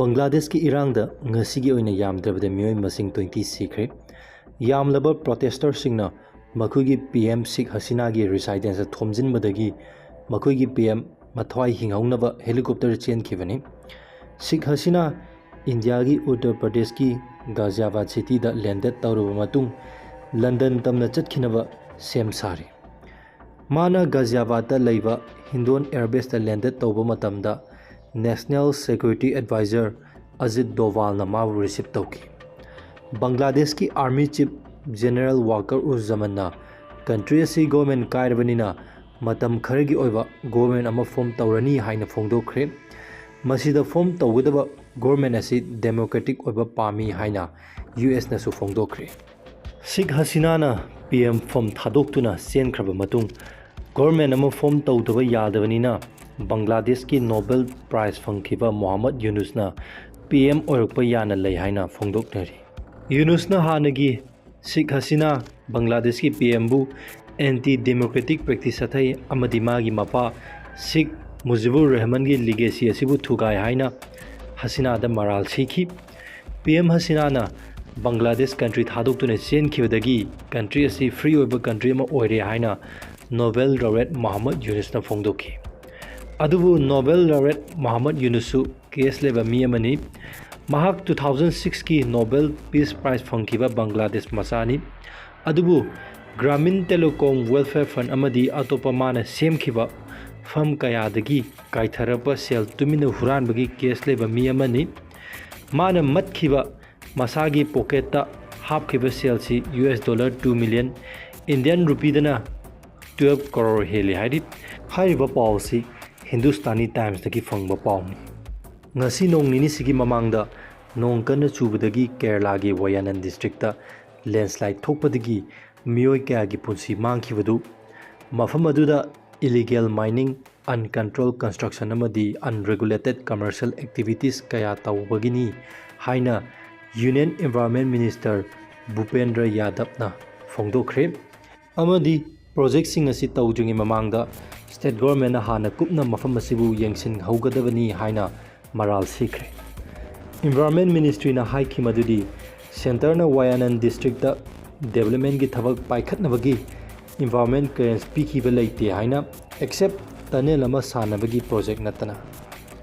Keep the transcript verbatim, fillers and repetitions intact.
ꯕꯪꯒ꯭ꯂꯥꯗꯦꯁꯀꯤ ꯏꯔꯥꯡꯗ ꯉꯁꯤꯒꯤ ꯑꯣꯏꯅ ꯌꯥꯝꯗ꯭ꯔꯕꯗ ꯃꯤꯑꯣꯏ ꯃꯁꯤꯡ twenty ꯁꯤꯈ꯭ꯔꯦ꯫ ꯌꯥꯝꯂꯕ ꯄ꯭ꯔꯣꯇꯦꯁꯇꯔꯁꯤꯡꯅ ꯃꯈꯣꯏꯒꯤ PM ꯁꯤꯈ ꯍꯁꯤꯅꯥꯒꯤ ꯔꯤꯁꯥꯏꯗꯦꯟꯁꯇ ꯊꯣꯝꯖꯤꯟꯕꯗꯒꯤ ꯃꯈꯣꯏꯒꯤ PM ꯃꯊ꯭ꯋꯥꯏ ꯍꯤꯡꯍꯧꯅꯕ ꯍꯦꯂꯤꯀꯣꯞꯇꯔ ꯆꯦꯟꯈꯤꯕꯅꯤ꯫ ꯁꯤꯈ ꯍꯁꯤꯅꯥ ꯏꯟꯗꯤꯌꯥꯒꯤ ꯎꯠꯇꯔ ꯄ꯭ꯔꯗꯦꯁꯀꯤ ꯒꯥꯖꯤꯌꯥꯕꯥꯗ ꯁꯤꯇꯤꯗ ꯂꯦꯟꯗꯦꯗ ꯇꯧꯔꯕ ꯃꯇꯨꯡ ꯂꯟꯗꯟ ꯇꯝꯅ ꯆꯠꯈꯤꯅꯕ ꯁꯦꯝ ꯁꯥꯔꯤ꯫ ꯃꯥꯅ ꯒꯥꯖꯤꯌꯥꯕꯥꯗꯇ ꯂꯩꯕ ꯍꯤꯟꯗꯣꯟ ꯑꯦꯌꯔꯕꯦꯁꯇ ꯂꯦꯟꯗꯦꯗ ꯇꯧꯕ ꯃꯇꯝꯗ National Security Advisor ꯑꯖꯤꯠ ꯗꯣꯚꯥꯜꯅ ꯃꯥꯕꯨ ꯔꯤꯁꯤꯞ ꯇꯧꯈꯤ꯫ ꯕꯪꯒ꯭ꯂꯥꯗꯦꯁꯀꯤ army chief general Waker Uz ꯖꯃꯟꯅ ꯀꯟꯇ꯭ꯔꯤ ꯑꯁꯤ ꯒꯣꯔꯃꯦꯟ ꯀꯥꯏꯔꯕꯅꯤꯅ ꯃꯇꯝ ꯈꯔꯒꯤ ꯑꯣꯏꯕ ꯒꯣꯔꯃꯦꯟ ꯑꯃ ꯐꯣꯝ ꯇꯧꯔꯅꯤ ꯍꯥꯏꯅ ꯐꯣꯡꯗꯣꯛꯈ꯭ꯔꯦ꯫ ꯃꯁꯤꯗ ꯐꯣꯝ ꯇꯧꯒꯗꯕ ꯒꯣꯔꯃꯦꯟ ꯑꯁꯤ ꯗꯦꯃꯣꯀ꯭ꯔꯦꯇꯤꯛ ꯑꯣꯏꯕ ꯄꯥꯝꯃꯤ ꯍꯥꯏꯅ ꯌꯨ ꯑꯦꯁꯅꯁꯨ ꯐꯣꯡꯗꯣꯛꯈ꯭ꯔꯦ꯫ ꯁꯤꯈ ꯍꯁꯤꯅꯥꯅ PM ꯐꯣꯝ ꯊꯥꯗꯣꯛꯇꯨꯅ ꯆꯦꯟꯈ꯭ꯔꯕ ꯃꯇꯨꯡ ꯒꯣꯔꯃꯦꯟ ꯑꯃ ꯐꯣꯝ ꯇꯧꯗꯕ ꯌꯥꯗꯕꯅꯤꯅ ꯕꯪꯒ꯭ꯂꯥꯗꯦꯁꯀꯤ ꯅꯣꯕꯦꯜ ꯄ꯭ꯔꯥꯏꯖ ꯐꯪꯈꯤꯕ ꯃꯣꯍꯝꯃꯗ ꯌꯨꯅꯨꯁꯅ PM ꯑꯣꯏꯔꯛꯄ ꯌꯥꯅ ꯂꯩ ꯍꯥꯏꯅ ꯐꯣꯡꯗꯣꯛꯅꯔꯤ꯫ ꯌꯨꯅꯨꯁꯅ ꯍꯥꯟꯅꯒꯤ ꯁꯤꯈ ꯍꯁꯤꯅꯥ ꯕꯪꯒ꯭ꯂꯥꯗꯦꯁꯀꯤ PMꯕꯨ ꯑꯦꯟꯇꯤ ꯗꯦꯃꯣꯀ꯭ꯔꯦꯇꯤꯛ ꯄ꯭ꯔꯦꯛꯇꯤꯁ ꯑꯇꯩ ꯑꯃꯗꯤ ꯃꯥꯒꯤ ꯃꯄꯥ ꯁꯤꯈ ꯃꯨꯖꯤꯕꯨꯔ ꯔꯍꯃꯟꯒꯤ ꯂꯤꯒꯦꯁꯤ ꯑꯁꯤꯕꯨ ꯊꯨꯒꯥꯏ ꯍꯥꯏꯅ ꯍꯁꯤꯅꯥꯗ ꯃꯔꯥꯜ ꯁꯤꯈꯤ꯫ PM ꯍꯁꯤꯅꯥꯅ ꯕꯪꯒ꯭ꯂꯥꯗꯦꯁ ꯀꯟꯇ꯭ꯔꯤ ꯊꯥꯗꯣꯛꯇꯨꯅ ꯆꯦꯟꯈꯤꯕꯗꯒꯤ ꯀꯟꯇ꯭ꯔꯤ ꯑꯁꯤ ꯐ꯭ꯔꯤ ꯑꯣꯏꯕ ꯀꯟꯇ꯭ꯔꯤ ꯑꯃ ꯑꯣꯏꯔꯦ ꯍꯥꯏꯅ ꯅꯣꯕꯦꯜ ꯂꯣꯔꯦꯠ ꯃꯣꯍꯝꯃꯗ ꯌꯨꯅꯨꯁꯅ ꯐꯣꯡꯗꯣꯛꯈꯤ꯫ ꯑꯗꯨꯕꯨ ꯅꯣꯕꯦꯜ ꯂꯣꯔꯦꯠ ꯃꯣꯍꯝꯃꯗ ꯌꯨꯅꯨꯁꯁꯨ ꯀꯦꯁ ꯂꯩꯕ ꯃꯤ ꯑꯃꯅꯤ꯫ ꯃꯍꯥꯛ two thousand sixꯀꯤ ꯅꯣꯕꯦꯜ ꯄꯤꯁ ꯄ꯭ꯔꯥꯏꯖ ꯐꯪꯈꯤꯕ ꯕꯪꯒ꯭ꯂꯥꯗꯦꯁ ꯃꯆꯥꯅꯤ꯫ ꯑꯗꯨꯕꯨ ꯒ꯭ꯔꯥꯃꯤꯟ ꯇꯦꯂꯤꯀꯣꯝ ꯋꯦꯜꯐꯦꯌꯔ ꯐꯟꯗ ꯑꯃꯗꯤ ꯑꯇꯣꯞꯄ ꯃꯥꯅ ꯁꯦꯝꯈꯤꯕ ꯐꯝ ꯀꯌꯥꯗꯒꯤ ꯀꯥꯏꯊꯔꯛꯄ ꯁꯦꯜ ꯇꯨꯃꯤꯟꯅ ꯍꯨꯔꯥꯟꯕꯒꯤ ꯀꯦꯁ ꯂꯩꯕ ꯃꯤ ꯑꯃꯅꯤ꯫ ꯃꯥꯅ ꯃꯠꯈꯤꯕ ꯃꯁꯥꯒꯤ ꯄꯣꯀꯦꯠꯇ ꯍꯥꯞꯈꯤꯕ ꯁꯦꯜꯁꯤ US dollar two million, Indian rupeeꯗꯅ twelve crore ꯍꯦꯜꯂꯤ ꯍꯥꯏꯔꯤ꯫ ꯍꯥꯏꯔꯤꯕ ꯄꯥꯎ ꯑꯁꯤ ꯍꯤꯟꯗꯨꯁꯇꯥꯅꯤ ꯇꯥꯏꯝꯁꯇꯒꯤ ꯐꯪꯕ ꯄꯥꯎꯅꯤ꯫ ꯉꯁꯤ ꯅꯣꯡ ꯅꯤꯅꯤꯁꯤꯒꯤ ꯃꯃꯥꯡꯗ ꯅꯣꯡ ꯀꯟꯅ ꯆꯨꯕꯗꯒꯤ ꯀꯦꯔꯂꯥꯒꯤ ꯋꯥꯌꯥꯅꯟ ꯗꯤꯁꯇ꯭ꯔꯤꯛꯇ ꯂꯦꯟꯁꯂꯥꯏꯗ ꯊꯣꯛꯄꯗꯒꯤ ꯃꯤꯑꯣꯏ ꯀꯌꯥꯒꯤ ꯄꯨꯟꯁꯤ ꯃꯥꯡꯈꯤꯕꯗꯨ, ꯃꯐꯝ ꯑꯗꯨꯗ illegal mining, uncontrolled construction ꯑꯃꯗꯤ unregulated commercial activities ꯀꯌꯥ ꯇꯧꯕꯒꯤꯅꯤ ꯍꯥꯏꯅ Union Environment Minister ꯚꯨꯄꯦꯟꯗ꯭ꯔ ꯌꯥꯗꯕꯅ ꯐꯣꯡꯗꯣꯛꯈ꯭ꯔꯦ꯫ ꯑꯃꯗꯤ ꯄ꯭ꯔꯣꯖꯦꯛꯁꯤꯡ ꯑꯁꯤ ꯇꯧꯗ꯭ꯔꯤꯉꯩ ꯃꯃꯥꯡꯗ ꯁ꯭ꯇꯦꯠ ꯒꯣꯔꯃꯦꯟꯅ ꯍꯥꯟꯅ ꯀꯨꯞꯅ ꯃꯐꯝ ꯑꯁꯤꯕꯨ ꯌꯦꯡꯁꯤꯟꯍꯧꯒꯗꯕꯅꯤ ꯍꯥꯏꯅ ꯃꯔꯥꯜ ꯁꯤꯈ꯭ꯔꯦ꯫ Environment Ministryꯅ ꯍꯥꯏꯈꯤ ꯃꯗꯨꯗꯤ centreꯅ ꯋꯥꯌꯥꯅꯟ districtꯇ developmentꯀꯤ ꯊꯕꯛ ꯄꯥꯏꯈꯠꯅꯕꯒꯤ environment clearance ꯄꯤꯈꯤꯕ ꯂꯩꯇꯦ ꯍꯥꯏꯅ, except tunnel ꯑꯃ ꯁꯥꯅꯕꯒꯤ project ꯅꯠꯇꯅ꯫